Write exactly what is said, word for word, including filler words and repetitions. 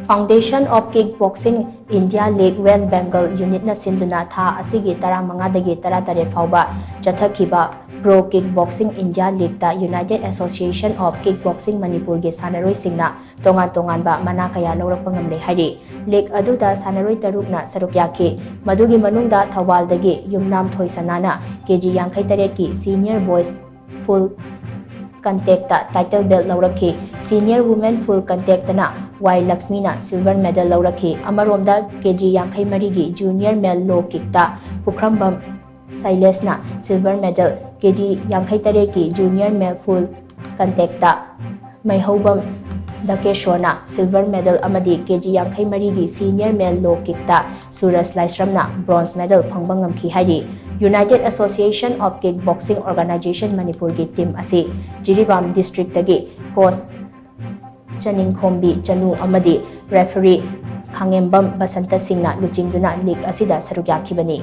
Foundation of Kick Boxing India League West Bengal unitꯅ ꯁꯤꯟꯗꯨꯅ ꯊꯥ ꯑꯁꯤꯒꯤ ꯇꯔꯥꯃꯉꯥꯗꯒꯤ ꯇꯔꯥꯇꯔꯦꯠ ꯐꯥꯎꯕ ꯆꯠꯊꯈꯤꯕ Pro Kick Boxing India Leagueꯇ United Association of Kick Boxing ꯃꯅꯤꯄꯨꯔꯒꯤ ꯁꯥꯟꯅꯔꯣꯏꯁꯤꯡꯅ ꯇꯣꯉꯥꯟ ꯇꯣꯉꯥꯟꯕ ꯃꯅꯥ ꯀꯌꯥ ꯂꯧꯔꯛꯄ ꯉꯝꯂꯦ ꯍꯥꯏꯔꯤ꯫ League ꯑꯗꯨꯗ ꯁꯥꯟꯅꯔꯣꯏ ꯇꯔꯨꯛꯅ ꯁꯔꯨꯛ ꯌꯥꯈꯤ꯫ ꯃꯗꯨꯒꯤ ꯃꯅꯨꯡꯗ ꯊꯧꯕꯥꯜꯗꯒꯤ ꯌꯨꯝꯅꯥꯝ ꯊꯣꯏꯁꯅꯥꯅ ꯀꯦ ꯖꯤ ꯌꯥꯡꯈꯩ ꯇꯔꯦꯠꯀꯤ Senior Boys Full Contactꯇ title belt ꯂꯧꯔꯛꯈꯤ꯫ Senior Women Full Contactꯇꯅ ꯋꯥꯏ ꯂꯛꯁꯃꯤꯅ silver medal ꯂꯧꯔꯛꯈꯤ꯫ ꯑꯃꯔꯣꯝꯗ ꯀꯦ ꯖꯤ ꯌꯥꯡꯈꯩ ꯃꯔꯤꯒꯤ Junior Male Low Kickꯇ ꯄꯨꯈ꯭ꯔꯝꯕꯝ ꯁꯩꯂꯦꯁꯅ silver medal, ꯀꯦ ꯖꯤ ꯌꯥꯡꯈꯩ ꯇꯔꯦꯠꯀꯤ Junior Male Full Contactꯇ ꯃꯩꯍꯧꯕꯝ ꯗꯀꯦꯁꯣꯔꯅ silver medal ꯑꯃꯗꯤ ꯀꯦ ꯖꯤ ꯌꯥꯡꯈꯩ ꯃꯔꯤꯒꯤ Senior Male Low Kickꯇ ꯁꯨꯔꯖ ꯂꯥꯏꯁ꯭ꯔꯝꯅ bronze medal ꯐꯪꯕ ꯉꯝꯈꯤ ꯍꯥꯏꯔꯤ꯫ United Association of Kick Boxing Organisation ꯃꯅꯤꯄꯨꯔꯒꯤ team ꯑꯁꯤ ꯖꯤꯔꯤꯕꯥꯝ districtꯇꯒꯤ coach ꯆꯅꯤꯡꯈꯣꯝꯕꯤ ꯆꯅꯨ ꯑꯃꯗꯤ referee ꯈꯥꯉꯦꯝꯕꯝ ꯕꯁꯟꯇ ꯁꯤꯡꯅ ꯂꯨꯆꯤꯡꯗꯨꯅ league ꯑꯁꯤꯗ ꯁꯔꯨꯛ ꯌꯥꯈꯤꯕꯅꯤ꯫